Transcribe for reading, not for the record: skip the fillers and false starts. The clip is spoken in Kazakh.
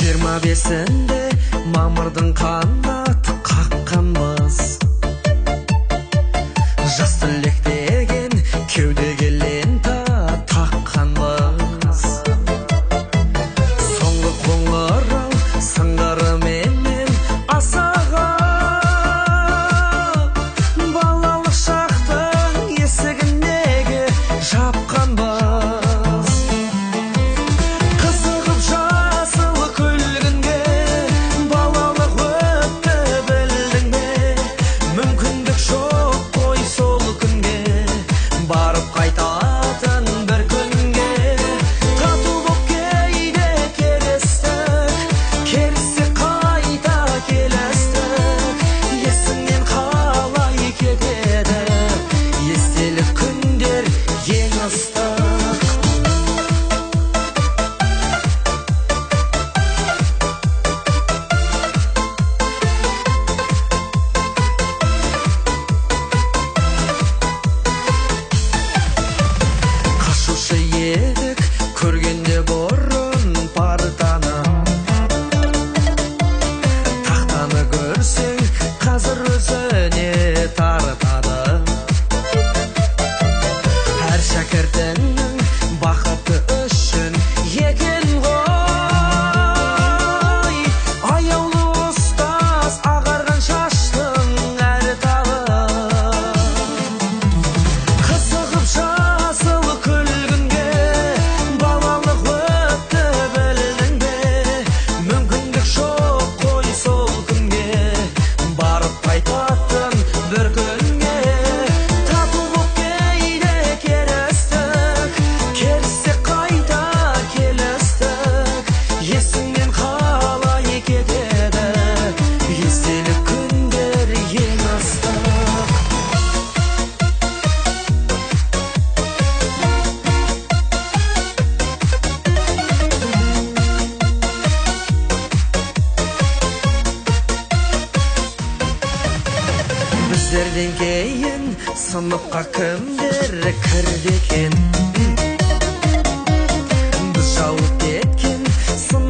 25-інде мамырдың қанат қаққанбыз. Жас түлектеген кеудеге лента таққанбыз. Соңғы қоңырау сыңғырыменен асыға балалық шақтың есігін неге жапқанбыз? Қызығып жасыл күлгінге, балалық өтті, білдің бе? Мүмкіндік жоқ қой сол күнге барып қайтатын бір күнге. Тату боп кейде керістік, керіссек қайта келістік. Есіңнен қалай кетеді естелік күндер ең ыстық? Қашушы едік көргенде бұрын партаны, тақтаны көрсең, қазір өзіне тартады. Әр шәкіртіңнің бақыты үшін екен ғой аяулы ұстаз, ағарған шаштың әр талы. Қызығып жасыл күлгінге, балалық өтті, білдің бе? Мүмкіндік жоқ қой сол күнге барып қайтатын бір күнге. Тату боп кейде керістік, керіссек қайта келістік. Есіңнен қалай кетеді естелік күндер ең ыстық? Біздерден кейін сыныпқа кімдер кірді екен? Біз жауып кеткен сынып